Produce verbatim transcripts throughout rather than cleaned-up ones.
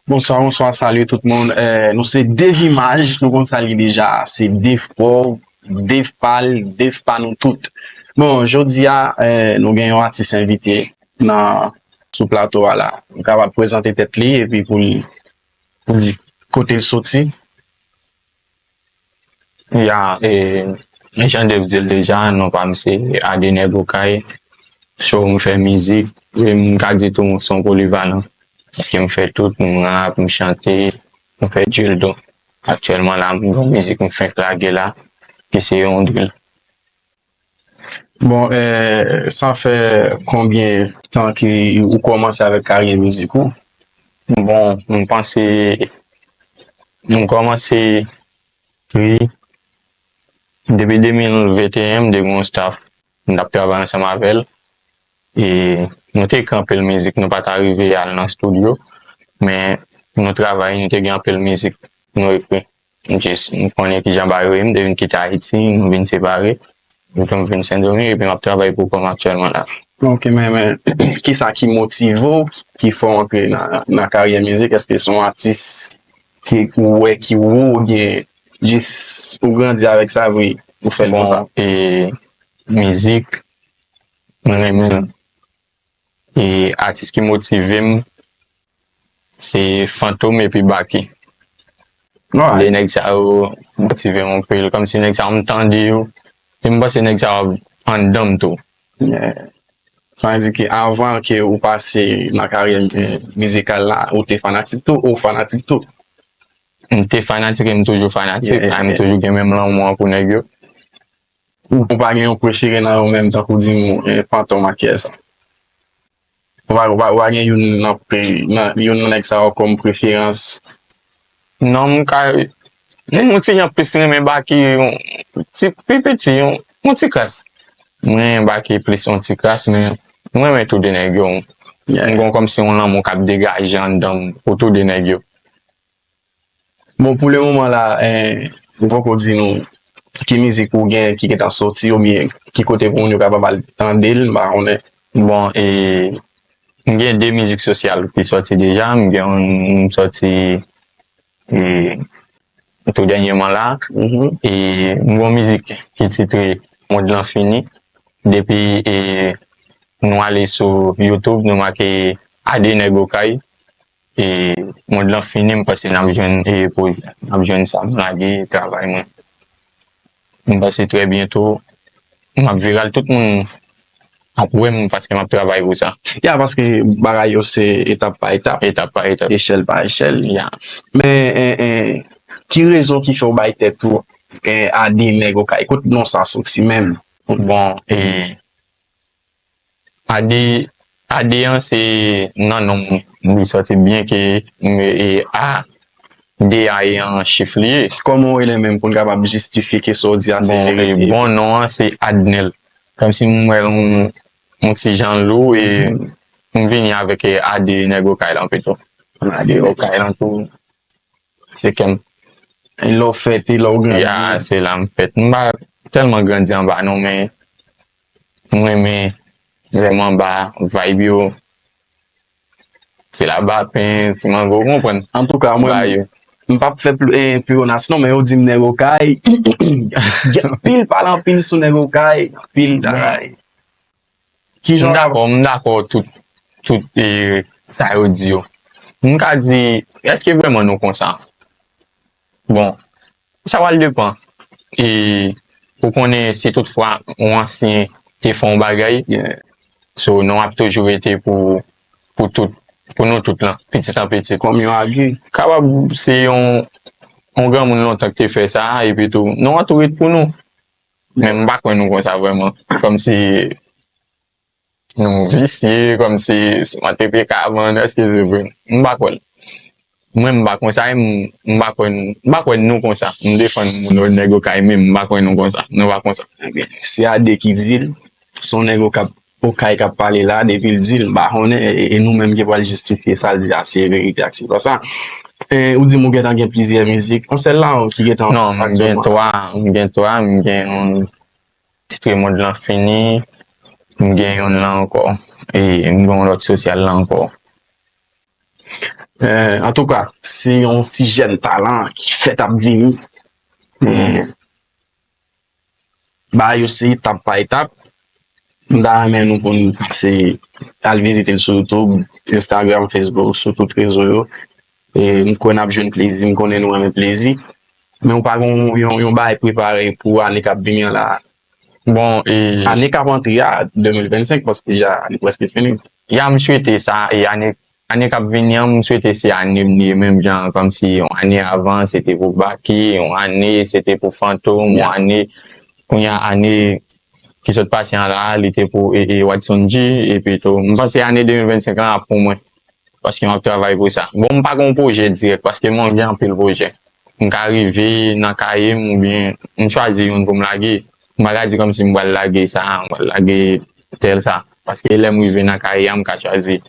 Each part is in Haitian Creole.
Bonswa, bonswa, salut tout moun. Eh, nou se Dave Image, nou konn sa l ye deja. Se Dave pa w, Dave pa l, Dave pa nou tout. Bon, jodi a, eh, nou gen yon atis envite nan, sou plato a la. Li kapab prezante tèt li epi pou l, pou l di kote l soti. Ya, e, jan Dave di l deja, non pa m se Ade Nèg Okay. So, m fè mizik, e m ka di tou m se yon polivalan. Paske m fè tout, m rap, m chante, m fè drill tou. Aktyèlman la, m gen yon mizik m fenk lage la, ki se yon drill. Bon, eh, sa fè konbyen tan ke ou kòmanse avèk karyè mizik ou? Bon, m panse, m kòmanse, wi, depi de mil venteyen, m te gen yon staff, m t ap travay ansanm avè l. E nou te ekri anpil mizik, nou pa t arive al nan estidyo, men nou travay, nou te gen anpil mizik nou ekri. M jis, m konnen kijan bagay yo ye, m te vin kite Ayiti, nou vin separe. Epi m vin Sendomeng, epi m ap travay pou kò m aktyèlman la. Ok, men, men, kisa ki motive w, ki fè w antre nan, nan karyè mizik? Èske se yon atis ki ou wè ki ou, oubyen jis ou grandi avèk sa, vre, ou fè l konsa? Bon, e, mizik, mwen renmen l. E atis ki motive m, se Fantom epi Baky. Alright. De nèg sa yo motive m anpil. Kòmsi nèg sa yo, m tande yo, e m panse nèg sa yo anndan m tou. Yeah. Sa vle di ke avan ke ou pase nan karyè, eh, mizikal la, ou te fanatik tou, ou fanatik tou? M te fanatik e m toujou fanatik. Yeah, yeah, yeah. M toujou gen menm lanmou an pou nèg yo. Ou, ou pa gen yon prefere nan yo menm, tankou di m, eh, Fantom ak kiyès sa? Ou pa, ou pa, ou pa gen youn nan pre-, nan, youn nan nèg sa yo kòm preferans? Non, m ka, m, yon ti jan plis renmen Baky, yon ti, pi piti, yon, yon ti kras. Mwen renmen Baky plis yon ti kras, men mwen renmen tou de nèg yo. Yeah. M gen kòmsi yon lanmou k ap degaje anndan m pou tou de nèg yo. Bon, pou le moman la, eh, ou poko di nou ki mizik ou gen ki gentan soti oubyen ki kote pou moun yo kapab al tande l, m pa konnen. Bon, e, m gen de mizik sosyal ki soti deja, m gen yon, m soti, e, tou dènyèman la. Mhm. E, m gen yon mizik ki titre Mond lan fini. Depi, e, nou ale sou YouTube, nou make Ade Nèg Okay. E, Mond lan fini, m panse n ap jwenn, e, pwojè, n ap jwenn sa m lage, travay mwen. M panse trè byento, m ap viral, tout moun ap wè m paske m ap travay pou sa. Ya, paske bagay yo se etap pa etap. Etap pa etap. Echèl pa echèl. Ya. Men, en, en, ki rezon ki fè w bay tèt ou, en, Ade Nèg Okay? Kot non sa soti menm? Bon, e, Ade, Ade an se nan non m li soti, byen ke, e, A, de A e an chif li ye. Kòman w rele menm pou n kapab jistifye ke sa w di a se verite? Bon, e, bon non an se Adnel. Kòmsi m wè l yon, yon ti jan lou e m vini avèk, e, Ade Nèg Okay la anpito. Ade Okay la tou. Se kè m. E lè w fèt, e lè w grandi? Ya, se la m fèt. M pa tèlman grandi anba non, men m renmen zèm anba, vibe yo. Se labapen, ti mango, ou konprann? Antouka, mwen, m p ap fè pl-, eh, pleonas non, men yo di m Nèg Okay. Gen anpil pale anpil sou Nèg Okay, anpil bagay. Kijan w dakò, m dakò tout, tout, e, sa yo di yo. M ka di, èske vrèman nou konsa? Bon, sa pral depann. E, ou konnen, si toutfwa yon ansyen te fè yon bagay, yeah, so, non ap toujou rete pou, pou tout, pou nou tout lan, pitit an pitit. Kòm yon agi. Kapab se yon, yon granmoun lontan ki te fè sa, epi tou, non an tou ret pou nou. Men m pa kwè nou konsa vrèman. Kòmsi nou visye, kòmsi siman te pye ka vann, èske se vre? M pa kwè l. Mwen, m pa konsa, e m, m pa kwè, m pa kwè nou konsa. M defann moun yo, Nèg Okay, men m pa kwè nou konsa. Nou pa konsa. Ebyen, se Ade ki di l, se yon Nèg Okay, Okay k ap pale la, depi l di l, m pa konnen, e, e nou menm ki pral jistifye sa l di a, si e verite ak si pa sa. E, ou di m ou gentan gen plizyè mizik, yon sèl la, ki gentan... Non, m gen twa, m gen twa, m gen yon titre Mond lan fini, m gen youn la ankò, e m gen yon lòt sosyal la ankò. Eh, antouka, se yon ti jèn talan ki fèt ap vini. Eh, bagay yo se etap pa etap. M ta renmen nou konn se al vizite l sou YouTube, Instagram, Facebook, sou tout rezo yo. E m kwè n ap jwenn plezi, m konnen nou renmen plezi. Men ou pa gen yon, yon, yon bagay prepare pou ane k ap vini an la? Bon, e ane k ap antre a, de mil vennsenk, paske deja li prèske fini. Ya, m swete sa, e ane, ane k ap vini an, m swete se ane m li ye menm jan, kòmsi yon ane avan, se te pou Baky, yon ane, se te pou Fantom, yon ane, kounye a ane ki sot pase an la, li te pou e, e Watson G, epi tou, m panse ane de mil vennsenk lan ap pou mwen. Paske m ap travay pou sa. Bon, m pa gen yon pwojè dirèk, paske mwen gen anpil pwojè. M ka rive nan kaye m oubyen m chwazi youn pou m lage. M pa ka di kòmsi m pral lage sa, m pral lage tèl sa. Paske lè m rive nan kaye a, m ka chwazi.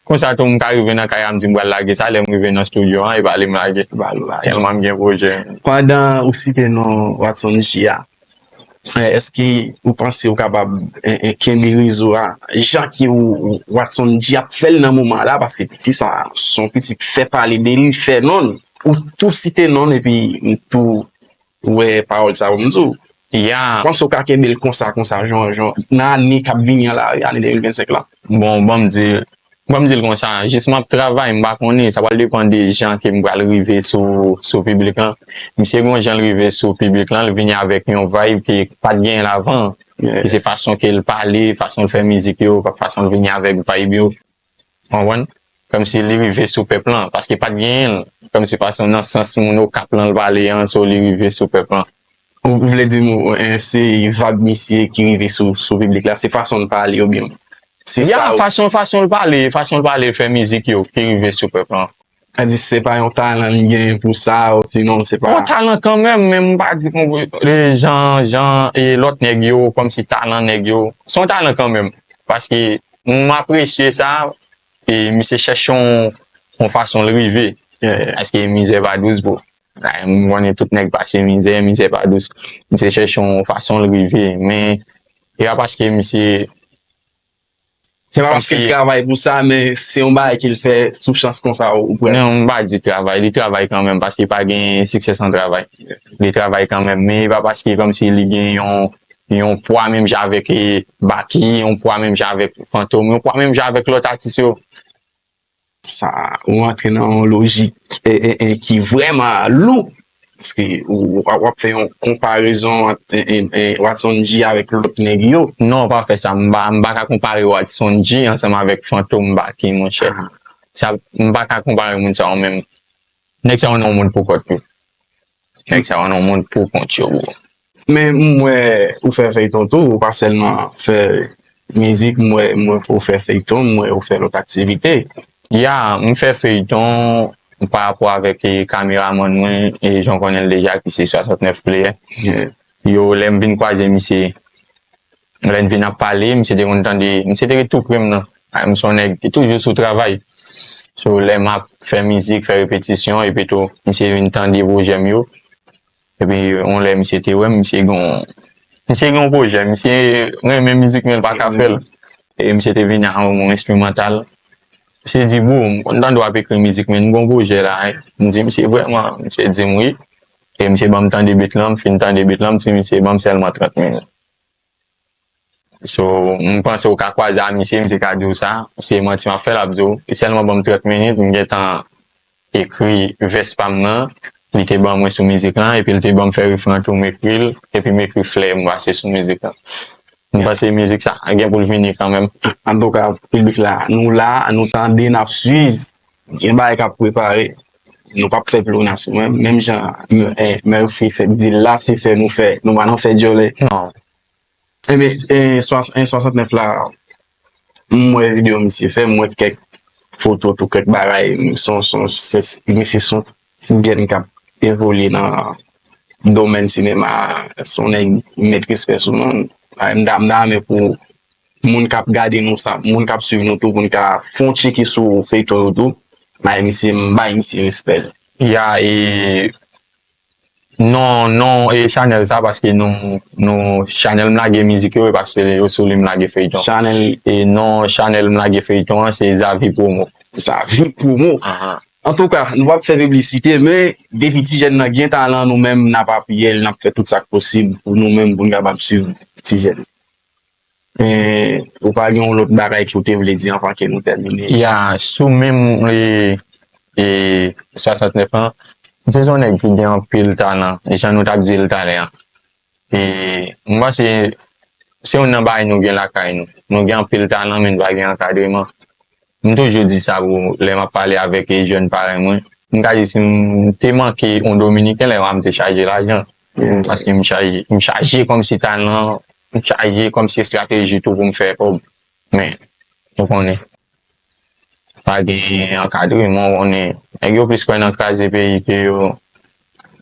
Konsa tou, m ka rive nan kaye a, m di m pral lage sa, lè m rive nan estidyo an, e pa li m lage. Tèlman m gen pwojè. Pandan ou site non Watson G a, eh, èske ou panse ou kapab, eh, eh, kenbe rezo a jan ke ou, ou, Watson G ap fè l nan moman la, paske piti sa, se yon piti ki fè pale de li, fè non l. Ou tou site non l epi m tou wè pawòl sa yo m di w. Ya. Panse ou ka kenbe l konsa, konsa, jan, jan, nan ane k ap vini an la, ane de mil vennsenk la? Bon, ban m di, ban m di l konsa, jis m ap travay, m pa konnen, sa pral depann de jan ke m pral rive sou, sou piblik lan. Misye gen yon jan l rive sou piblik lan, l vini avèk yon vibe ke pa t genyen l avan. Ki se fason ke l pale, fason l fè mizik yo, fason l vini avèk vibe yo. Konprann? Kòmsi li rive sou pèp lan, paske pa t genyen l. Kòmsi fason nan sans moun Okap lan l pale an, so li rive sou pèp lan. Ou vle di m, eh, se vag misye ki rive sou, sou piblik la, se fason l pale oubyen se sa? Ya, fason, fason l pale, fason l pale, fè mizik yo ki rive sou pèp lan. Sa di se pa yon talan li genyen pou sa, osinon se pa yon talan kanmenm, men m pa di konpre, eh, jan, jan, e lòt nèg yo, kòmsi talan nèg yo. Se yon talan kanmenm. Paske m apresye sa, e misye chèche yon, yon fason l rive. Paske mizè pa dous, bro. M konnen tout nèg pase mizè, mizè pa dous. Misye chèche yon fason l rive, men e pa paske misye... Se pa paske l travay pou sa, men se yon bagay ke l fè sou chans konsa, ou kwè? Non, m pa di travay, li travay kanmenm, paske pa gen siksè san travay. Li travay kanmenm, men e pa paske kòmsi li gen yon, yon pwa menm jan avèk, eh, Baky, yon pwa menm jan avèk Fantom, yon pwa menm jan avèk lòt atis yo. Sa, ou antre nan yon lojik, eh, eh, eh, ki vrèman lou. Paske ou, w ap, w ap fè yon konparezon ant, eh, eh, eh, Watson G avèk lòt nèg yo. Non, pa fè sa. M pa, m pa ka konpare Watson G ansanm avèk Fantom Baky, monchè. Sa, m pa ka konpare moun sa yo menm. Nèg sa yo nan yon mond pou kont yo. Nèg sa yo nan yon mond pou kont yo, bro. Men m wè ou fè feyton tou, ou pa sèlman fè mizik, m wè, m wè ou fè feyton, m wè ou fè lòt aktivite. Ya, m fè feyton pa rapò avèk, eh, kameramann mwen, e jan w konnen l deja, ki se swasantnèf Player. Yo, lè m vin kwaze misye, lè n vin ap pale, misye te konn tande, misye te ret tou pre m nan. Ah, m se yon nèg ki toujou sou travay. So, lè m ap fè mizik, fè repetisyon, epi tou, misye vin tande pwojè m yo. Epi, yon lè, misye te wè m, misye gen yon, misye gen yon pwojè, misye renmen mizik, men l pa ka fè l. E misye te vini ak yon enstrimantal. Misye di, "Bro, m konn tande w ap ekri mizik, men m gen yon pwojè la, eh." M di, "Misye vrèman?" Misye di m wi. E misye ban m tande beat lan, m fin tande beat lan, m di misye, "Ban m sèlman trant minit." So, m panse w ka kwaze a misye, misye ka di w sa. Se manti m ap fè, l ap di w, "Li sèlman ban m trant minit, m gentan ekri vès pa m nan, li te ban mwen sou mizik lan, epi l te ban m fè refren an tou, m ekri l, epi m ekri flè m pase sou mizik lan." M panse mizik sa gen pou l vini kanmenm. Antouka, piblik la, nou la, nou tande, n ap swiv. Gen bagay k ap prepare. Nou p ap fè plonas, menm, menm jan, eh, Murphy fè di l la, se fè nou fè. Nou pa nan fè djòlè. Non. Ebyen, eh, swas-, eh, swasantnèf la, m wè videyo misye fè, m wè kèk foto tou, kèk bagay. Se yon, se yon, se, misye se yon ti jèn k ap evolye nan domèn sinema a. Se yon nèg m met respè sou non l. M ta, m ta renmen pou moun k ap gade nou sa, moun k ap swiv nou tou, pou n ka fè yon tcheke sou feyton yo tou. Bay misye, m bay misye respè l. Ya, e Non, non, e chanèl sa, paske nou, nou, chanèl m lage mizik yo, e paske yo sou li m lage feyton. Chanèl. E non, chanèl m lage feyton an, se Zavi Promo. Zavi Promo. Antouka, nou p ap fè piblisite, men depi ti jèn nan gen talan, nou menm n ap apiye l, n ap fè tout sa k posib pou nou menm, pou n kapab swiv ti jèn. Men, ou pa gen yon lòt bagay ki w te vle di anvan ke nou tèmine? Ya, sou menm, e, e, swasantnèf an, se yon nèg ki gen anpil talan, jan nou t ap di l talè an. E, m panse, se youn nan bagay nou gen lakay nou. Nou gen anpil talan, men nou pa gen ankadreman. M toujou di sa pou lè m ap pale avèk jèn parèy mwen. M ka di si m te manke yon Dominiken, lè m te chaje lajan. Paske m chaje, m chaje kòmsi talan, m chaje kòmsi estrateji tou pou m fè kòb. Men, ou konnen, pa gen ankadreman, ou konnen. Nèg yo plis kwè nan kraze peyi ke yo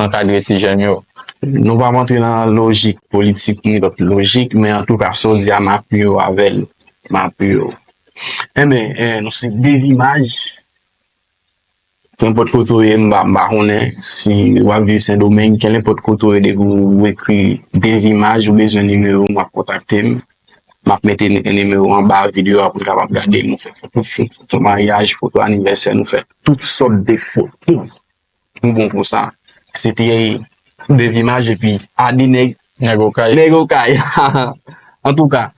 ankadre ti jèn yo. Nou p ap antre nan lojik politik ni lòt lojik, men antouka, sa w di a, m apiye w avè l. M apiye w. Enben, eh, nou se Devimaj. Kenenpòt kote w ye, m pa, m pa konnen si w ap viv Sendomeng, kenenpòt kote w ye, depi w ekri Devimaj, ou bezwen nimewo m, w ap kontakte m. M ap mete ni-, nimewo anba videyo a pou n kapab gade. Nou fè foto, foto maryaj, foto anivèsè, nou fè tout sòt de foto. Nou bon pou sa. Se Pierre Devimaj epi Adi nèg, nèg Okay. Nèg Okay. Antouka,